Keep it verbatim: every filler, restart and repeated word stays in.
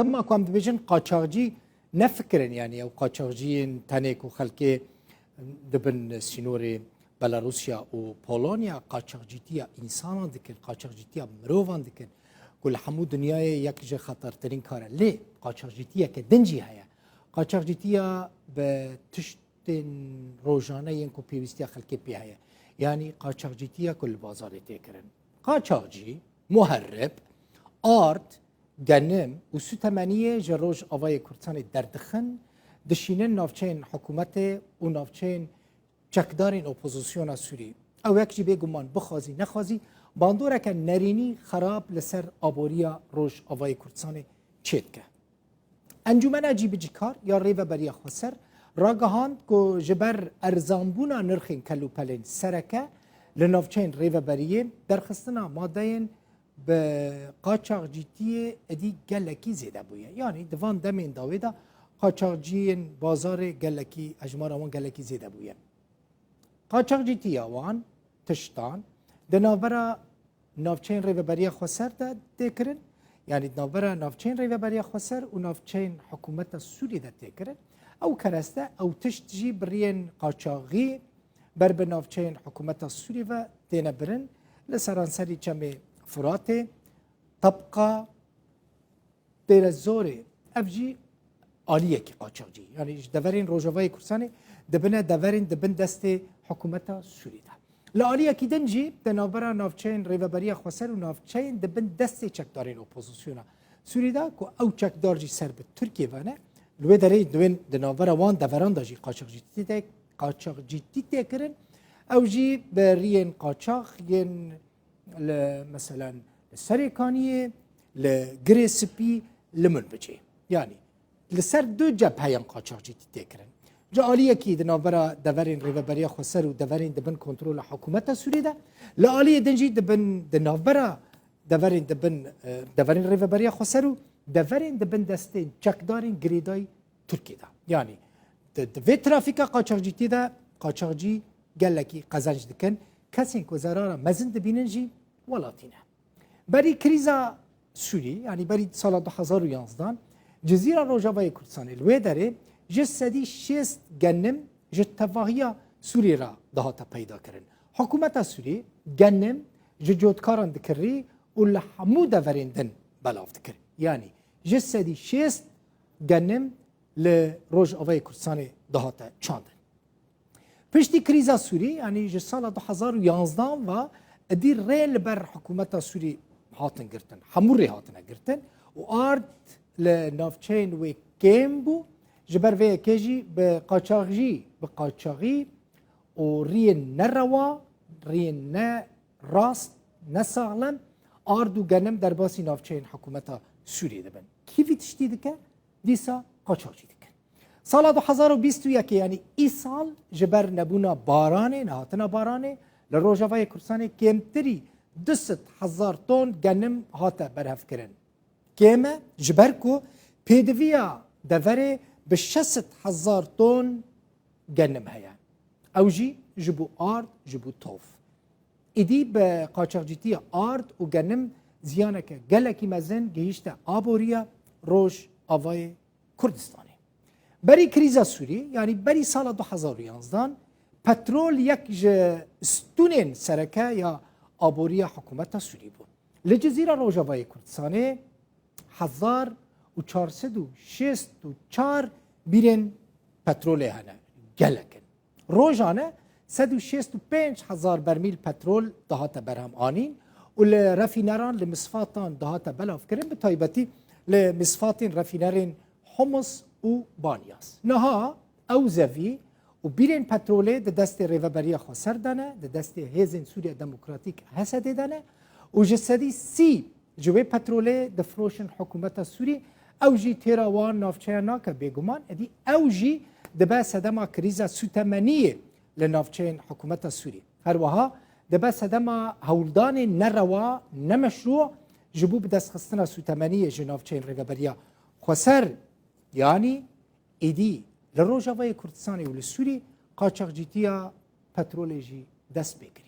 Dema ku em dibêjin qaçaxcî, nefikirin, yanî ew qaçaxciyên tenê ku xelkê dibin sînorê Belarusya û Polonya, qaçaxcîtiya însanan dikin, qaçaxcîtiya mirovan dikin, ku li hemû dinyayê yek ji xetertirîn kar e. Lê qaçaxcîtiyeke din jî heye. Qaçaxcîtiya bi tiştên rojane yên ku pêwîstiya xelkê pê heye. Yanî qaçaxcîtiya ku li bazarê tê kirin. Qaçaxcî, muherrib, ard, genim û sûtemeniyê ji Rojavayê Kurdistanê derdixin, dişînin navçeyên hikûmetê û navçeyên çekdarên opozisyona Sûrî. Ew yek jî bêguman bixwazî nexwazî bandoreke nerînî xerab li ser aboriya Rojavayê Kurdistanê çêdike. Encûmena Cîbicîkar ya Rêveberiya Xweser ragihand ku ji ber erzanbûna nirxên kelûpelên sereke li navçeyên rêveberiyê, derxistina madeyên bi qaçaxcîtiyê êdî gelekî zêde bûye. Yanî di van demên dawê de qaçaxciyên bazarê gelekî, hejmara wan gelekî zêde bûye. Qaçaxcîtiya wan tiştan di navbera navçeyên Rêveberiya Xweser de tê kirin, yanî di navbera navçeyên Rêveberiya Xweser û navçeyên hikûmeta Sûriyê de tê kirin. Ew kereste, ew tişt jî bi riyên qaçaxî ber bi navçeyên hikûmeta Sûriyê ve têne birin. Li seranserî Çemê Furatê, Tebqa, Dêrezorê, ev jî aliyekî qaçaxcî. Yanî ji deverên Rojavayê Kurdistanê dibine deverên di bin destê hikûmeta Sûrî de. Li aliyekî din jî di navbera navçeyên Rêveberiya Xweser û navçeyên di bin destê çekdarên opozisyona Sûrî de ku ew çekdar jî ser bi Tirkiyê ve ne, li wê derê di wên, di navbera wan deveran de jî qaçaxcîtî tê, qaçaxcîtî tê kirin. Ew jî bi riyên qaçax yên li, meselen, li Serêkaniyê, li Girê Spî, li Minbicê. Yanî li ser du cebheyan qaçaxcîtî tê kirin. Ji aliyekî di navbera deverên Rêveberiya Xweser û deverên di bin kontrola hikûmeta Sûriyê de, li aliyê din jî di bin, di navbera deverên di bin, e, deverên Rêveberiya Xweser û deverên di bin destên çekdarên girêdayî Tirkiyê de. Yanî di, di vê trafîka qaçaxcîtiyê de qaçaxcî gelekî qezenc dikin. Kesên ku zerara mezin dibînin jî welatî ne. Berî krîza Sûrî, yanî berî sala du hezar û yanzdan, Cizîra Rojavayê Kurdistanê li wê derê ji sedî şêst genim ji tevahiya Sûrî re dihate peyda kirin. Hikûmeta Sûrî genim ji cotkaran dikirî û li hemû deverên din belav dikir. Yanî ji sedî şêst genim li Rojavayê Kurdistanê dihate çandin. Piştî krîza Sûrî, yanî ji sala du hezar û yanzdan ve, êdî rê li ber hikûmeta Sûrî hatin girtin. Hemû rê hatine girtin û ard li navçeyên wê kêm bû. Ji ber vê yekê jî bi qaçaxî, bi qaçaxî û riyên nerewa, riyên ne rast, ne saxlem, ard û genim derbasî navçeyên hikûmeta Sûriyê dibin. Kî vî tiştî dike? Dîsa qaçaxçî dikin. Sala du hezar û bîst û yekê, yanî îsal, ji ber nebûna baranê, nehatina baranê, li Rojavayê Kurdistanê kêmtirî du sed hezar ton genim hate berhevkirin. Kêm e, ji ber ku pêdiviya deverê bi şeş sed hezar ton genim heye. Ew jî ji bo ard, ji bo tov. Êdî bi qaçaxcîtiya ard û genim ziyaneke gelekî mezin gihîşte aboriya Rojavayê Kurdistanê. Berî krîza Sûrî, yanî berî sala du hezar û yanzdan, petrol yek ji stûnên sereke ya aboriya hikûmeta Sûrî bû. Li Cizîra Rojavayê Kurdistanê hezar û çar sed û şêst û çar bîrên petrolê hene. Gelek in. Rojane sed û şêst û pênc hezar bermîl petrol dihate berhem anîn û li refîneran, li misfatan dihate belavkirin, bi taybetî li misfatên refînerên Humus û Banyas. Niha ew zevî û bîrên petrolê di destê Rêveberiya Xweser de ne, di destê Hêzên Sûriya Demokratîk, H S D'ê de ne û ji sedî sî ji wê petrolê difiroşin hikûmeta Sûrî. Ew jî têra wan navçeya nake bêguman, êdî ew jî dibe sedema krîza sûtemeniyê li navçeyên hikûmeta Sûrî. Her wiha dibe sedema hewldanên nerewa, nemeşrû ji bo bidestxistina sûtemeniyê ji navçeyên Rêveberiya Xweser, yanî êdî li Rojavayê Kurdistanê û li Sûrî qaçaxcîtiya petrolê jî dest pê kirî.